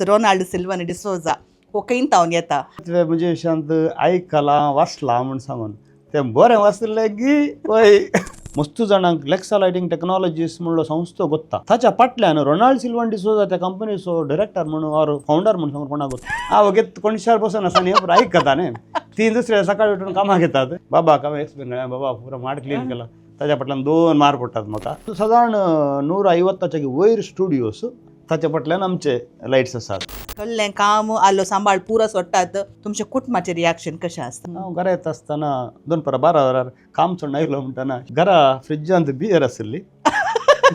Ronald सिल्वन D'Souza हो खंय तावन येता? तुवें म्हज्या विशयांत आयकलां, वाचलां म्हूण सांगून तें बरें वाचलें की वय. मस्त जाणांक लेक्सा लायटींग टॅक्नॉलॉजीस म्हणलो संस्था गोत्ता. ताच्या फाटल्यान रोनाल्ड सिल्वन डिसोजा त्या कंपनीचो डिरेक्टर म्हणून ऑर फावंडर म्हणून सांगून कोणाक गोत्ता? हांव वगेत कोणशार बसून आसा न्ही, आयकता न्ही. ती दुसऱ्या सकाळी उठून कामाक येतात. बाबा हांवें एक्सप्लेन केलें, बाबा पुरो माड क्लीन केला. ताच्या फाटल्यान दोन मार पडटात म्हाका. सादारण 150च्या वयर स्टुडियोस, ताच्या फाटल्यान आमचे लायट्स आसात. सगळें काम आलो सांबाळ पुरो सोडटात, तुमच्या कुटुंबाचें रिएक्शन कशें आसता? हांव घरा येता आसतना दनपारां 12 वरार काम सोडून आयलो म्हणटना घरा फ्रिजांत बियर आशिल्ली.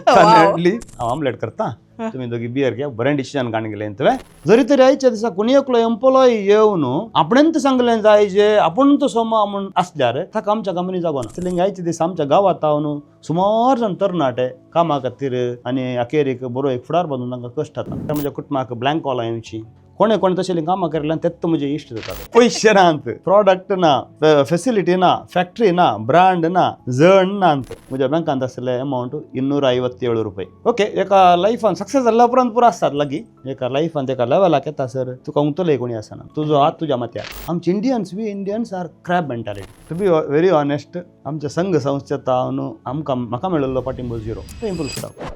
ताणें हाडली. हांव आमलेट करता, तुमी दोगी बियर घे. बरें डिसिजन काडून गेलें तुवें. जरी तरी आयच्या दिसा कोणी एकलो एम्प्लॉय येवन आपणेंच सांगलें जाय जे आपूण तो सोमा म्हूण आसल्यार ताका आमच्या कंपनी जागो ना. आनी आयच्या दिसा आमच्या गांवांत हांव सुमार जाण तरणाटे कामा खातीर आनी अखेरीक बरो एक फुडार बांदून तांकां कश्ट जाता. म्हज्या कुटुंबाक ब्लँक कॉल येवची, कोणे कोणे तशें कामां केल्ल्यान तेच म्हजे इश्ट जातात. पयशे नात, प्रॉडक्ट ना, फेसिलिटी ना, फॅक्टरी ना, ब्रांड ना, जण ना. म्हज्या बँकांत आसले अमावंट 257 रुपये. ओके, एका लायफान सक्सेस जाल्ल्या उपरांत पुरो आसतात लागीं. एका लायफान एका लेवलाक येता सर तुका उंतलय कोणी आसना, तुजो हात तुज्या माथ्यार. आमचे Indians, we Indians are crab mentality, to be very honest. आमच्या संघ संस्थेत हांव आमकां म्हाका मेळिल्लो पाटिंबो zero. Full stop.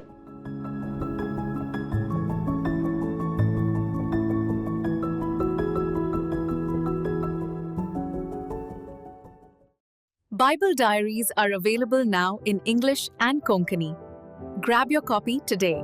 Bible Diaries are available now in English and Konkani. Grab your copy today.